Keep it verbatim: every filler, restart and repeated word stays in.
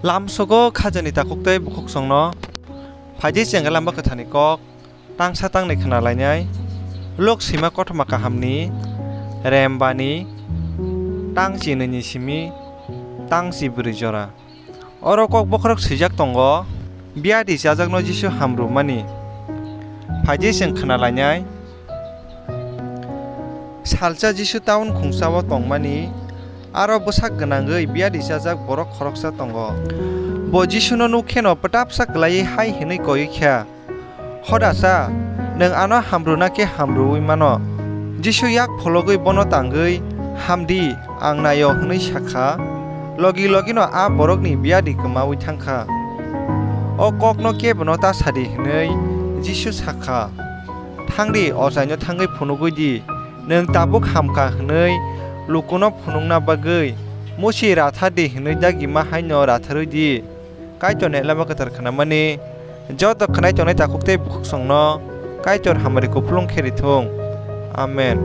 Lamsogo khajani takhuk tei bukhuksongno. Phaidi chengkha lama kwtharni kok tangsa tangnwi khna lainai. Luk swima kothoma kahamni rembani tangchi nwini simi tangchi bwrwi jora. Oro kok bokhorok swijak tongo, biyadi chajakno Jisu hamrwmani. Phaidi chwng khna lainai. Salsa Jisu taun khungsa-o tongmani, aro bwsak gwnangwi biyadi chajak borok khoroksa tongo. Bo Jisuno nuk kheno pwtapsa klaiwi hai hwnwi koiwi kha, "Hodasa, nwng ano hamrwna khe hamrwui mano." Jisu yak phologwi bono tangwi, "Hamdi, ang nai-o," hwnwi sa kha. Logi logino a borokni biyadi kwmaui thang kha. O kokno kebono ta sa di hwnwi Jisu sa kha. Thang di, ochaino thangwi phunugwi di, nwng tabuk ham kha hwnwi lukuno phunukna bagwi. Musi ratha di hwnwi dagima haino ratharwi di. Kaitorni lama kwthar khnamani joto khnai tongnai takhuk tei bukhuksongno Kaitor hamari kupulung khe rithung. Amen.